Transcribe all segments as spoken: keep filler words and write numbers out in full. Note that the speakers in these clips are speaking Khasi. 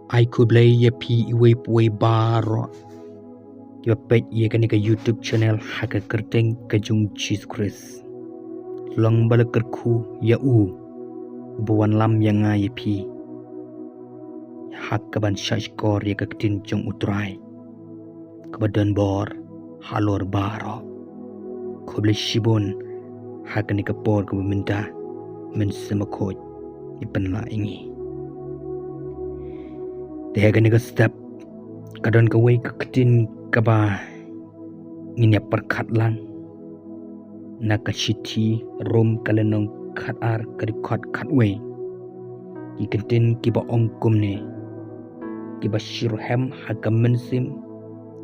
Ai khublei ïa phi iwei pa iwei baroh kiba peit ïa kane ka YouTube channel ha ka kyrteng ka jong Jisu Khrist. Long ba la kyrkhu ïa u uba wanlam ïa nga ïa phi ha kaban shahshkor ïa ka ktien jong U Trai kaba don bor halor baroh. Khublei shibun ha kane ka por kaba mynta Mynsiem Bakhuid i pynlah ïa ngi. Te ha kane ka step ka don kawei ka ktien kaba ngin ïa pyrkhat lang na ka shithi Rom ka lynnong khatar ka dkhot khatwei. Ki ktien kiba ong kumne: kiba shitrhem ha ka mynsiem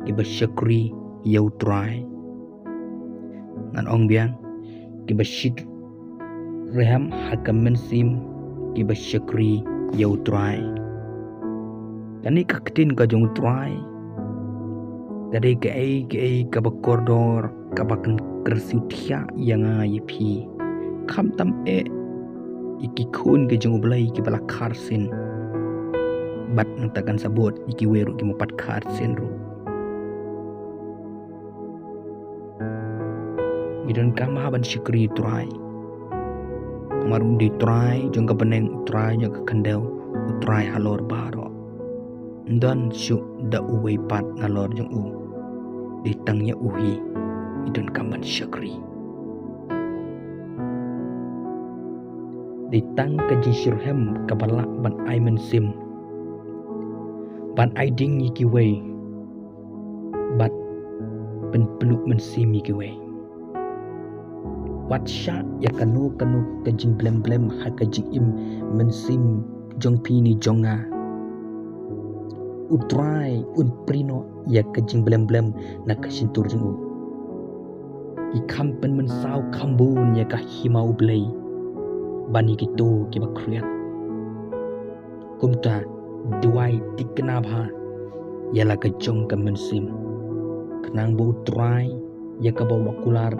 kiba shakri ïa U Trai. Ngan ong biang: kiba shitrhem ha ka mynsiem kiba shakri ïa U Trai. Kane ka ktien ka jong U Trai ka dei kaei kaei kaba kordor kaba kan kyrsiew thiah ïa nga ïa phi. Khamtam eh ïa ki khun ka jong U Blei kiba la kha arsien bad nangta kan sa bud ïa kiwei ruh kiba ym pat kha arsien ruh. Ngi donkam ha ban shakri U Trai. Namar u dei U Trai jong ka bneng, U Trai jong ka khyndew, U Trai halor baroh. Ym don shuh da uwei pat nalor jong u. Dei tang ïa u hi ngi donkam ban shakri. Dei tang ka jingshitrhem kaba lah ban ai mynsiem, ban ai ding ïa kiwei bad pynpluh mynsiem ïa kiwei. Wat shah ïa kano kano ka jingblem blem ha ka jingim mynsiem jong phi ne jong nga. U Trai un prie noh ïa ka jingblem blem na ka shyntur jong u. Ki kham pynmynsaw kham bun ïa ka hima U Blei ban ïa kito kiba khriat. Kumta duwai thikna bha ïa la ka jong ka mynsiem, khnang ba U Trai ïa kaba u la kular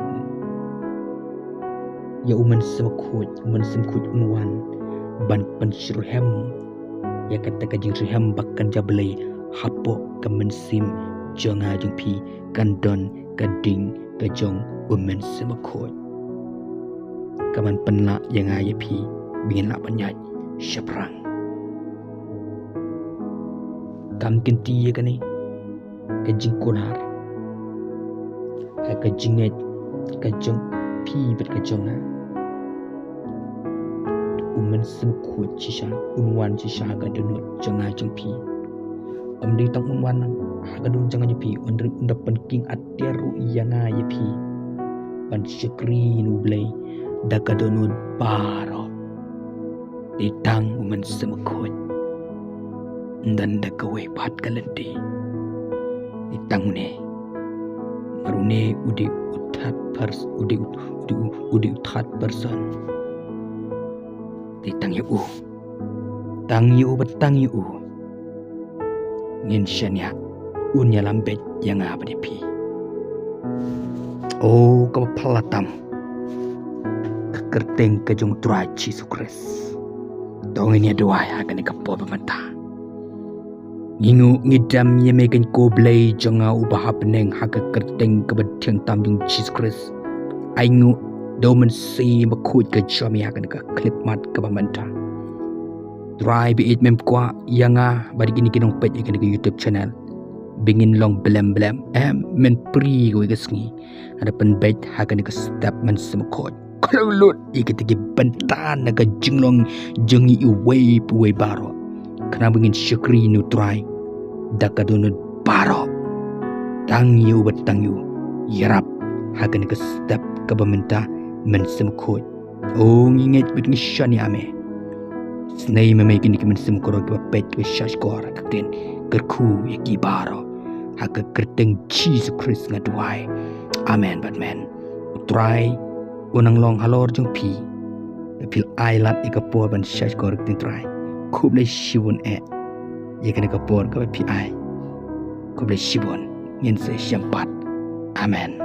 ïa U Mynsiem Bakhuid, U Mynsiem Bakhuid un wan ban pynshitrhem ïa kata ka jingshitrhem ba kan jia Blei hapoh ka mynsiem jong nga jong phi. Kan don ka ding ka jong U Mynsiem Bakhuid kaban pynlah ïa nga ïa phi ba ngin lah ban ïaid shaphrang. Kam kynti ïa kane ka jingkular ha ka jingngeit ka jong phi bad ka jong nga. U Mynsiem Bakhuid shisha un wan shisha ha ka dohnud jong nga jong phi. Ym dei tang un wan ha ka dohnud jong nga jong phi, un dei un da pynking atiar ruh ïa nga ïa phi ban shakri ïa U Blei da ka dohnud baroh. Dei tang U Mynsiem Bakhuid, ym don da kawei pat ka lynti. Dei tang une. Namar une u dei u third pers-, u dei u, u dei u, u dei u third person. Dei tang ïa u. Tang ïa u bad tang ïa u ngin shaniah, un ïalam beit ïa nga bad ïa phi. O kaba phylla tam, ka kyrteng ka jong U Trai Jisu Khrist. To ngin ïa duwai ha kane ka por ba mynta. Ngi nguh ngi dem ïa me kynkob Blei jong nga uba ha bneng, ha ka kyrteng kaba thiang tam jong Jisu Khrist. Ai nguh da U Mynsiem Bakhuid ka jong me ha kane ka khyllipmat kaba mynta. Trai ba ïeit, mem kwah ïa nga bad ïa kine ki nongpeit ïa kane ka YouTube channel ba ngin long blem blem. Em, men prie kawei ka sngi, haba pynbeit ha kane ka step Mynsiem Bakhuid. Khlem lut ïa kita ki bynta na ka jinglong jong ngi iwei pa iwei baroh, khnang ba ngin shakri ïa U Trai da ka dohnud baroh. Tang ïa u bad tang ïa u ïarap ha kane ka step kaba mynta Mynsiem Bakhuid. O ngi ngeit bad ngi shaniah me. Snei ma me kine ki mynsiem baroh kiba peit kiba shahshkor ha ka ktien, kyrkhu ïa ki baroh. Ha ka kyrteng Jisu Khrist nga duwai. Amen bad amen. U Trai u nang long halor jong phi. Ba phi la ai lad ïa ka por ban shahshkor ïa ka ktien Trai. Khublei shibun eh ïa kane ka por kaba phi ai. Khublei shibun. Ngin sa ïashem pat. Amen.